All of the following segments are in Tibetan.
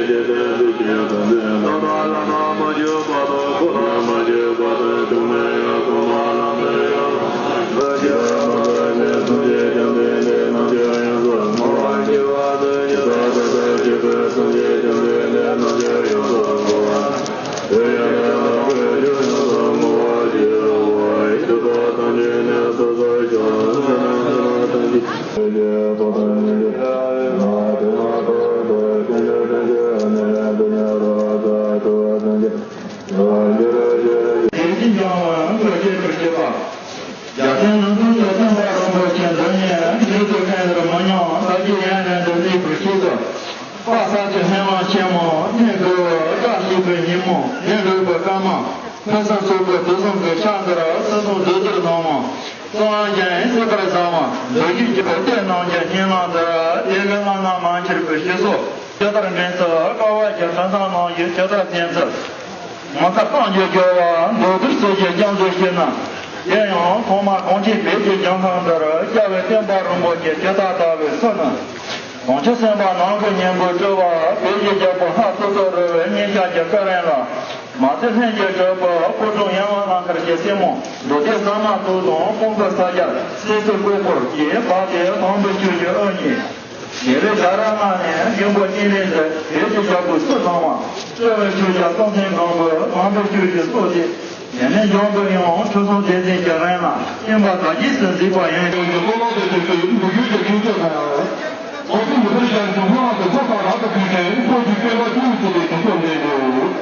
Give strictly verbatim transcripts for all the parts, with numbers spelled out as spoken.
དེ་བཞིན་ཀྱང་ལ་ཡང་བཀའ་བརྒྱད་པར་བཤད་པ། རྒྱལ་བསྟན་ལུང་སྟོང་གི་སྟོན་པ་རིན་པོ་ཆེ་འདི་ཉིད་མཇུག་ཏུ་ཕན་ལར་མི་ཉམས་ལྷ་རྒྱལ་ཡན་ལས་འདི་ནི་བུ་ཤི་ཏོ། དཔག་བསམ་གྱི་སྨོན་ལམ་ཆེན་མོ་གནས་དགུ་བཀྲ་ཤིས་པའི་ཉིན་མོ་གནས་དགུ་པའི་སྐར་མ་ཕུན་སུམ་ཚོགས་པའི་དུས་བཟང་གི་ཆ་འདིར་སྲིད་གསུམ་འདུས་མཛོད་ནང་མ། གཙང་བ་རྒྱན་གསེར་དཀར་བཟང་བ་འདོད་རྒྱུ་གྱུར་པའི་གཏེར་རྣམས་ཀྱི་སྙིང་ལམ་དུ་དེ་གི་བླ་ན་མ་མཆིས་པའི་ཞེ་སོགས་ཇི་ལྟར་འདྲེན་ཚུལ་དཀའ་བ་གྱི་དྲི་མཚམས་ནང་བཞིན་ཇི་ལྟར་བསྟན་ཚུལ། མི་ཁ་གཏམ་གྱི་སྦྱོར་བ་མདོར་བསྡུས་ཚུལ་གྱིས་སྐྱབས་འཇུག་ཞུས་ན། དེ་ཡང་ཐོག་མར་གངས་ཅན་བོད་ཀྱི་ལྗོན་ཤིང་འདིར་སྐྱེ་བའི་སྟོན་པ་རིན་པོ་ཆེ་ཇི་ལྟར་དར་བའི་ཚུལ་ནི། གངས་ཆུ་སེམས་དཔའ་ནང་གི་གཉེན་པོ་སྤྲུལ་པ་བོད་ཀྱི་རྒྱལ་པོ་ལྷ་ཐོ་ཐོ་རི་བོའི་སྙན་ཞལ་གྱི་སྐུ་རིང་ལ། མ་ཟད་ལྷན་ཅིག་གྲུབ་པའི་སྐུ་གྲོགས་ཡན་ལག་ལྷ་མཁར་གྱི་རྩེ་མོ་མདོ་སྡེ་ཟ་མ་ཏོག་དང་ཀུན་དགའ་ས་སྐྱ་སྲས་སུ་བཀོད་པོ་ཡིས་བབས་ཏེ་དམ་པའི་ཆོས་ཀྱི་དབུ་བརྙེས། དེ་ལས་ཞྭ་ར་ལྔ་ནས་མགོན་པོ་ཏིང་རེ་ཟུར་བོད་ཀྱི་ཞབས་པུ་སུ་བཟང་བ། སྤྲུལ་པའི་ཆོས་རྒྱལ་སྲོང་བཙན་སྒམ་པོའི་དམ་པའི་ཆོས་ཀྱི་སྲོག་སྟེ། དེ་ནས་འཇམ་དཔལ་དབྱངས་ཁྲི་སྲོང་ལྡེ་བཙན་གྱི་རིང་ལ་བསྟན་པ་དར་རྒྱས་སུ་མཛད་པ་ཡིན། ཀློང་ལ་བསྡད་པའི་བོད་ཡུལ་གྱི་ཁྱིམ་སྤྱོད་དང་། ཁོང་ཚོའི་མི་ཚེ་ཞབས་ཀྱི་ཕུང་བ་དང་ཐོག་ཁ་རབ་ཏུ་ཕུལ་ཏེ་ཁོང་ཚོའི་བསྟན་པ་སྐྱོང་བའི་ཆེད་དུ་དུས་ཚོད་ལེན་དགོས།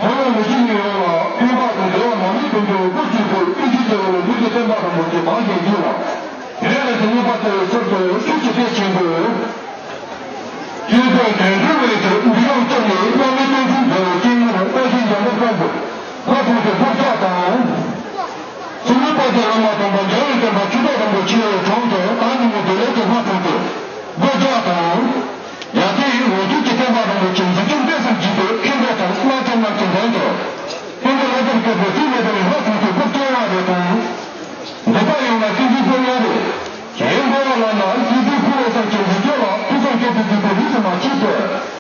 ཁོང་རྣམས་མི་གཅིག་ནས་ཡོང་ལ་བསྟན་པ་དང་འབྲེལ་བ་མ་ནུས་པའི་འགྲོ་བ་སྐུ་གཅིག་པུར་ཀུན་གྱིས་བརྩེ་བ་ལ་འབུལ་གྱི་བསྟན་པ་དང་མོས་གུས་མང་ཞིག་འདུས་ལ། དེ་ལས་སུ་མངོན་པར་བརྩེ་བའི་ཚུལ་དུ་ཆོས་ཀྱི་དཔལ་ཆེན་པོས། ཀྱེ་ཧུད་དོན་གྲུབ་འོད་ཟེར་འབུམ་ཕྲག་བརྒྱ་ནས་བླ་མའི་བསྟན་འཛིན་འབྲེལ་བའི་སྐྱེས་སྔོན་དཔལ་ཆེན་འཇམ་དཔལ་དཔལ་མགོན་ལྷ་ཐོ་ཐོའི་སྐུ་ལྕགས་དང་། སུམ་ཅུ་པ་དེ་བླ་མ་དམ་པ་འཇམ་དབྱངས་བསྟན་པ་ཆོས་གྲགས་རིན་པོ་ཆེའི་དྲུང་དུ་བདག་ཉིད་ནས་བདེ་ལེགས་ཀྱི་ལྷ་ཐོ་ཐོའི་སྐུ་ལྕགས་དང་། ཡ་གྱལ་ཡུལ་འོ་བརྒྱུད་ཀྱི་བསྟན་པ་རིན་པོ་ཆེ་འཛིན་སྐྱོང་སྤེལ་གསུམ་བགྱིས་པའི་མཁན་པོ་དང་བླ་སྤྲུལ་རྣམས་ཀྱི་མདུན་དུ། བསྟན་པའི་བླ་རྒྱར་བཀོད་པའི་རྩིས་མེད་པའི་ལྷ་ཐོ་ཐོའི་སྐུ་སྐྱོང་བ་རེ་དང་། འདོད་པ་ཡོངས་ལ་བརྟན་བཞུགས་སྐྱོང་ཡ་རེ། གཞན་འགྲོ་བ་ལ་ཡང་བརྟན་བཞུགས་ཕུལ་བའི་སར་གྱི་འཛིན་སྐྱོང་ལ་ཐུགས་བསམ་བསྐྱེད་དུ་འདུས་པའི་རིགས་སུ་མ་མཆིས་ཏེ།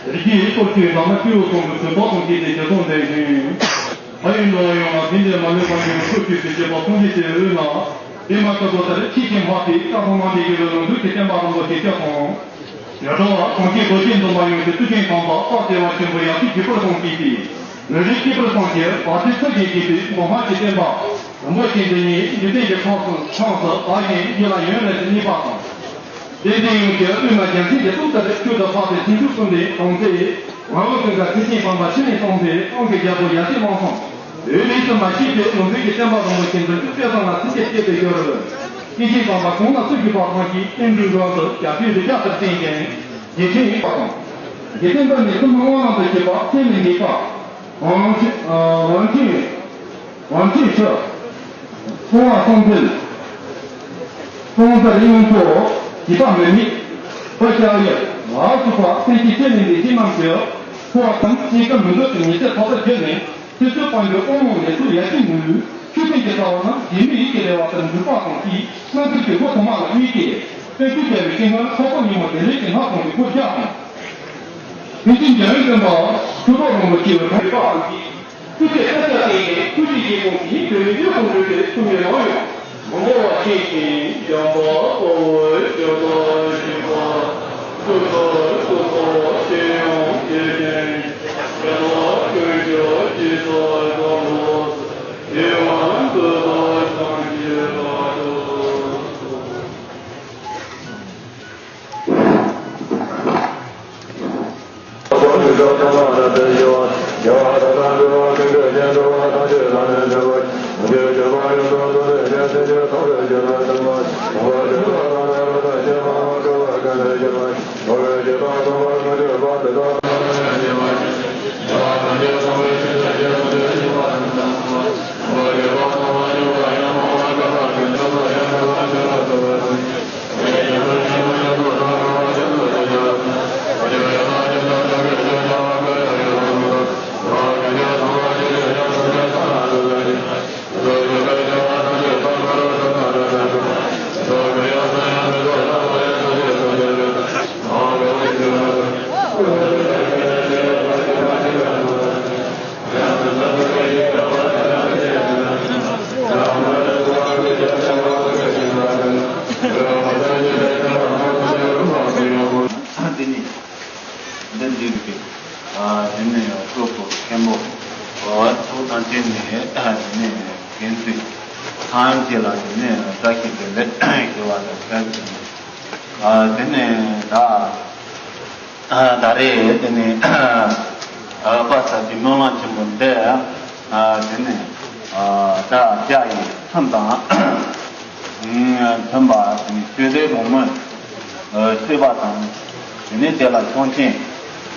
རིགས་ཀྱི་སྟོབས་ཀྱིས་བླ་མ་སྤྲེའུ་ཚང་གི་བོད་པ་དང་བཅས་ཏེ་རྒྱ་ཚོགས་འདེགས་ཤིང་། ཕ་ཡུལ་འགྲོ་བ་ཡོངས་ལ་ཕན་བདེ་མ་ལུས་པ་ཡོང་ཐབས་ཀྱི་བྱེད་པ་སངས་རྒྱས་ཀྱི་དབུས་ན། དེ་མ་ཐག་ཏུ་ལྟར་ཆེས་ཆེར་འཕགས་པའི་བཀའ་དང་ནང་བསྟན་གྱི་ལུང་ལུགས་ཀྱི་བསྟན་པ་དང་པོ་ཞིག་སྐྱོང་དང་། ཡ་ཐོག་གང་ཅི་རྡོ་རྗེ་འཛོམས་པ་ཡོངས་ཀྱི་ཚུལ་ཁྲིམས་དམ་པ་སྟག་བདེ་བ་ཆེན་པོ་ཡང་སྲིད་བརྒྱུད་པར་གསུངས་ཀྱིས། འོད་རིས་སྐྱེས་བུ་སངས་རྒྱས་བར་དོའི་ཚུལ་གྱིས་བརྒྱུད་པའི་མ་ཧཱ་ཀྱི་བསྟན་པ། རིན་པོ་ཆེ་འདི་ཉིད་འཇིག་རྟེན་གྱི་ཁམས་སུ་ཁམས་སུ་དར་ཞིང་རྒྱས་ལ་ཡུན་གནས་སུ་གནས་པ་དང་། དེ་འདི་ཡོངས་ཀྱི་དབུས་ན་རྒྱལ་མཚན་གྱི་གཙུག་ཏུ་ཆོས་དང་འཕགས་པའི་སེང་ཕྲུག་གསུམ་ལས་དང་མཛད། ངག་དབང་ཀུན་དགའ་ཁྲི་ཆེན་དམ་པ་ཕྱི་ནས་གསུངས་པའི་དབང་གི་རྒྱལ་པོ་ཡབ་སྲས་དམག་དཔུང་། འོད་རིས་སུ་མ་ཤེས་པའི་ལུང་རིགས་ཀྱི་བསྟན་པ་རིན་པོ་ཆེ་འདི་ཚོའི་དཔེ་བཟང་ལ་སེམས་བསྐྱེད་བསྐྱེད་པའི་ཡོད་རེད། སྐྱེས་ཆེན་དམ་པ་གང་ལ་སུ་གུས་པ་གང་གིས་བསྟན་འགྲོའི་རོལ་དུ་རྒྱ་ཆེའི་རི་རྒྱ་ལྟར་བསྟན་ཅིང་རྗེས་དྲན་ཡོད་པ་དང་། རྗེ་བཙུན་པ་ནི་སུ་མི་དབང་ལམ་དུ་བྱེད་པ་སེམས་ལས་འདས་པ། ཝང་ཆི་ཝང་ཆི་ཝང་ཆི་ཧྲི། སྐུ་ངག་སངས་འཛིན། སྐུ་ངོ་ས་རི་ཡོངས་སུ་བྱིས་པ་མི་མེད་པ་ཤ་ཡ་ལ་སོགས་པ་སེམས་ཀྱི་ཆེས་ལས་འདས་ཤིང་རྣམས་ཀྱི་འཁོར་བ་དང་སྐྱེ་ཁམས་མི་འདོད་པའི་ཉེས་ཚད་ཐོག་ཏུ་བརྒྱུད་ནས། ཁྱེད་ཚོའི་དཔལ་འབྱོར་དབང་ལུང་ལས་ཚུལ་ཡར་ཞུ་མུས། ཆོས་ཕན་གྱི་རྩ་བ་རྣམས་རྗེས་མའི་ཡིད་ཀྱི་རེ་བ་ལྟར་འགྲུབ་པ་དང་བཅས། སྔ་འགྱུར་གྱི་སྒོ་དུ་མ་ལ་དབུས་ཏེ། བསྟན་བཅོས་རྒྱལ་བའི་ཞིང་ཁམས་འཕགས་པ་ཉིད་མོ་བདེ་ལེགས་ཀྱི་ལྷ་ཁང་གི་སྒོ་བརྒྱ་དང་། ཕན་ཆད་འཇམ་དབྱངས་སྟོན་པ་ཆོས་གྲོགས་རིན་པོ་ཆེ་བའི་ཕན་པའམ་གྱི། སྐུ་ཚེ་ས་སྐྱ་སྟེང་ནས་སྐུ་ཚེ་ཡི་དགོངས་ཀྱི་བོད་མིའི་ཀུན་འགྲོའི་ཚེ་ཐུབ་མེད་ལོང་ཡོང་། མི་འབོར་བ་ཆེ་ཞིང་འཇམ་པ་དཔའ་བོའི་ཇོ་བོ་ཞིག་པ། ཀུན་ཏུ་བཀུར་སྟི་ཞེས་ཡང་བྱེད་ཅིང་། དེ་དག་ཀུན་ཀྱང་རྗེས་སུ་བཟུང་ངོ་། དེ་ཡང་བསྟོད་པ་སངས་རྒྱས་པ་དང་། འདི་ནི་འདི་འདུག་གི། ཨ་དེ་ནས་སློབ་དཔོན་མཁན་པོ་ཐུགས་དམ་བཅས་ནས་དེ་ནས་འགན་འཛིན་ཐང་རྒྱལ་ལ་དེ་ནས་བཀྲ་ཤིས་བདེ་ལེགས་ཞུ་བ་དང་ཕྱག་འཚལ་ནས། ཨ་དེ་ནས་ད་ཨ་ད་རེས་དེ་ནས་ཨ་པ་ས་ཀྱི་སྨོན་ལམ་ཆེན་པོ་འདི་ཨ་དེ་ནས་ཨ་ད་རྒྱ་ཡི་ཁམས་དང་མཐུན་པ་དེ་ནས་ཆོས་སྡེ་གོང་མའི་ཨ་མཆོད་པ་དང་། དེ་ནས་དེ་ལ་མཆོད་སྤྲིན།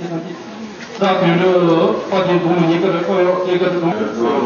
ཅི་དང་ཅི། ས་དུད་འགྲོ་དཔའ་ཆེན་འབུམ་ཉིས་ཀར་བསྐོར་ཡོད། སྐྱེ་རྒ་ན་འཆི།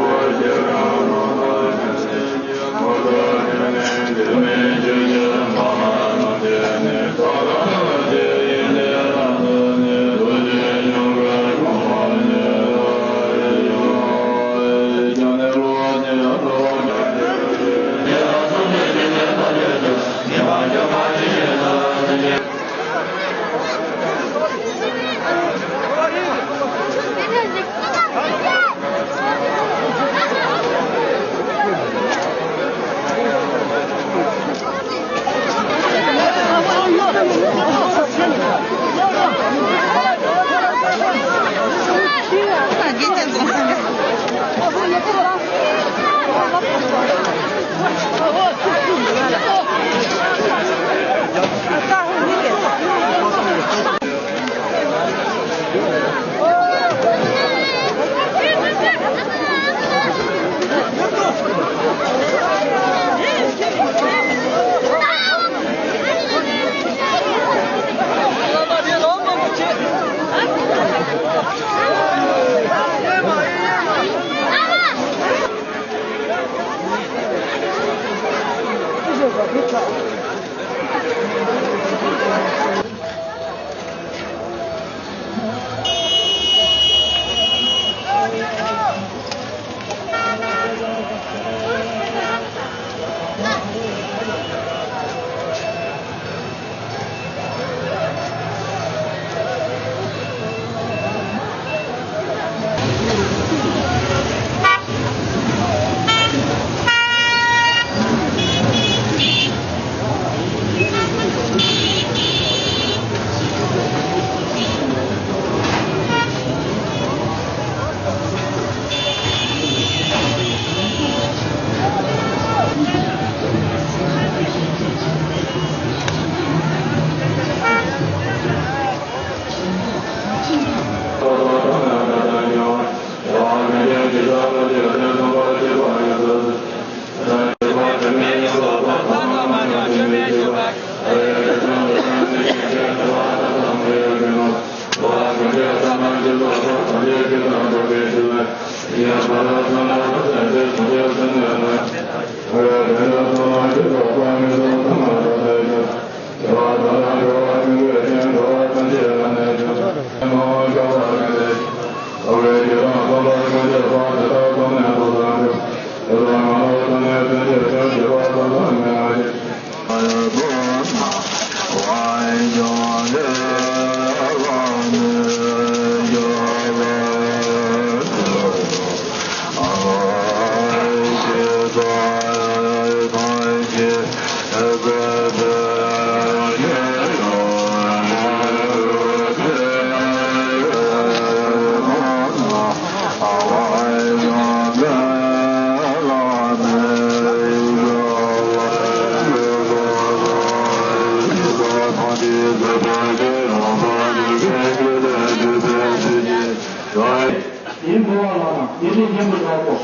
དེའི་འགྲོ་བ་ལ་དང་དེ་ལས་གཞན་དུ་གྲགས་པོ།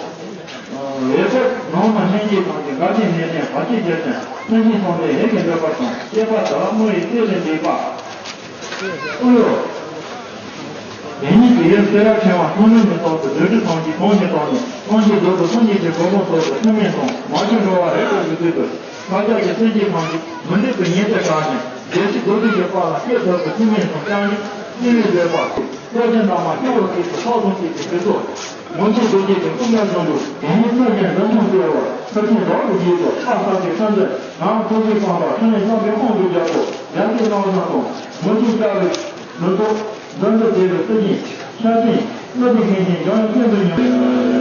འོད་དཔག་ནང་ན་ལྷན་སྐྱེས་ཐམས་ཅད་འགག་བྱེད་ནད་ཅན་བར་ཆད་རྒྱལ་ཅན་སེམས་ཅན་ཐམས་ཅད་ཡིད་ཀྱི་འདོད་པ་དང་སྐྱེས་པ་དག་དམོད་ཡིག་གཏེར་ལས་འདས་པ། ཨུ་ཡོ། དེ་ཉིད་ཀྱི་ཡུལ་སེ་ར་ཕྲེང་བ་ཚང་ནུས་མི་ཐོག་ཏུ་བདུད་འདྲེ་ཐམས་ཅད་གང་ཞིག་དང་ནི་ཐམས་ཅད་རྫོགས་སུ་སངས་རྒྱས་ཀྱི་གོ་འཕང་ཐོབ་སྟེ་ཐུན་མིན་དང་མ་བྱོན་འགྲོ་བ་རེ་རེ་གི་ཚུལ་དུ་ཤཱཀྱ་ཀྱི་སེམས་ཅན་ཐམས་ཅད་མུ་སྟེགས་པའི་ཉེས་པ་དག་ཅིང་བདེ་གཤེགས་རྡོ་རྗེ་གི་དཔལ་ལ་སྐྱེས་ཐོབ་སྟེ་ཐུན་མིན་དང་བཅངས་ཏེ་བསྟི་བའི་མཛད་པ། རྡོ་རྗེ་ནག་མོ་སྐྱེ་བོ་སྲིད་པའི་ཕྱོགས་ཐམས་ཅད་ཀྱི་སྲིད་མཚོ། མུ་ཁྱུད་རྡོ་རྗེ་གི་སྐུ་འདྲ་བཟང་པོ་དེ་ཉིད་ཚུལ་བཞིན་འཛིན་སྐྱོང་སྤེལ་བར་ཁུར་ཆེན་བདག་གི་རྗེས་སུ་ཕྱག་འཚལ་ཏེ་ཕྱག་འཚལ་ནང་ཐུགས་རྗེ་སྤངས་པ་ཕྲིན་ལས་བསམ་པའི་དཔང་དུ་རྒྱལ་པོ་རྒྱལ་སྲས་རྣམ་བཟང་དང་མུ་ཁྱུད་ལྕགས་རིའི་ལུས་ཐོག་འཛིན་དུ་བདེ་བའི་སྲས་ཀྱི་ཕྱག་ཆེན་བློ་གྲོས་མཁན་ཆེན་འཇམ་དབྱངས་སྐྱོན་དུ་མྱོང་།